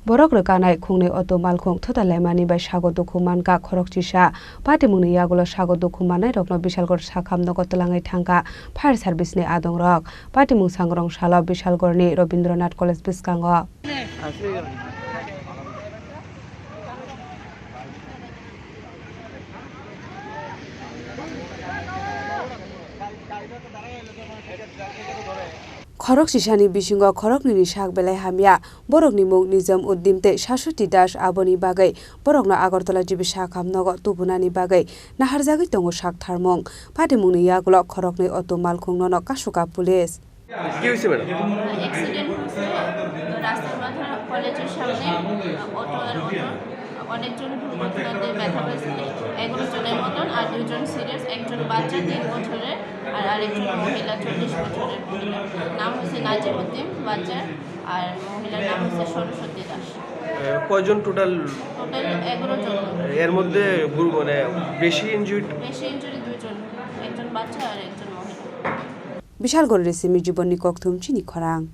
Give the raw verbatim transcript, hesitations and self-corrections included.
Borok rwkanai khungnwi auto malkhung thuta laimani bai sago dukhu mankha khorokchisa. Patimungni yagulo sago dukhu mannairokno Bishalgarh sakham nogo twlangwi thangkha fire service ni adongrok. Patimung sangrong salo Bishalgarhni Rabindranath College bwskango. Khorok sisani bisingo khoroknwini sak belai hamya. Borokni mung Nijam Uddin tei Sashwati Das, aboni bagwi borokno Agartala G B sakham nogo tubunani bagwi naharjagwi tongo sak tharmung. Patimungni yagulo khoroknwi auto malkhung nono kasuka police. কি হয়েছে madam? Accident হয়েছে রাস্তার মাথায় কলেজের সামনে, অটো আর অটো, অনেকজন দুর্ঘটনাতে ব্যথা পেয়েছে। এগারো জনের মতন, আর দুইজন সিরিয়াস, একজন বাচ্চা তিন বছরের আর আরেকজন মহিলা চল্লিশ বছরের মহিলা। নাম হচ্ছে নাজিম উদ্দিন বাচ্চার, আর মহিলার নাম হচ্ছে সরস্বতী দাস। এ, কয়জন টোটাল? টোটাল এগারো জন। এর মধ্যে গুরু-, মানে, বেশি ইনজুরিড? বেশি ইনজুরি দুইজন, একজন বাচ্চা আর একজন মহিলা। Bishalgarh ri simi Jibonni Kokthum chini khorang.